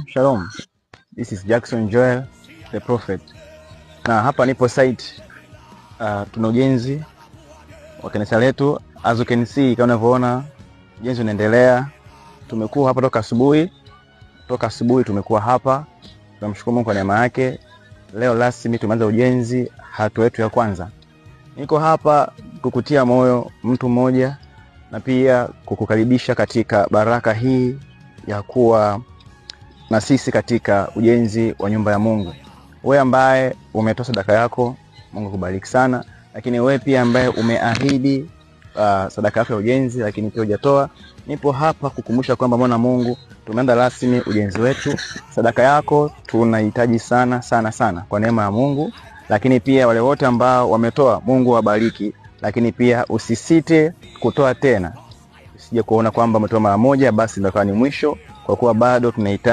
Shalom, shalom. This is Jackson Joel the Prophet. Na hapa nipo site, tuna ujenzi wa kanisa letu. As you can see, kama unavyoona ujenzi unaendelea. Tumekuwa hapa toka asubuhi tumekuwa hapa. Tunamshukuru Mungu kwa neema yake. Leo rasmi tumeanza ujenzi, hatua yetu ya kwanza. Niko hapa kukutia moyo mtu mmoja na pia kukukaribisha katika baraka hii ya kuwa na sisi katika ujenzi wa nyumba ya Mungu. Wewe ambaye umetoa sadaka yako, Mungu akubariki sana. Lakini wewe pia ambaye umeahidi sadaka yako ya ujenzi lakini pia hujatoa, nipo hapa kukumbusha kwamba mwana Mungu, tumeanza rasmi ujenzi wetu. Sadaka yako tunahitaji sana sana sana kwa neema ya Mungu. Lakini pia wale wote ambao wametoa, Mungu awabariki. Lakini pia usisite kutoa tena, usije kuona kwamba umetoa mara moja basi ndio ni mwisho, kwa kuwa bado tunahitaji.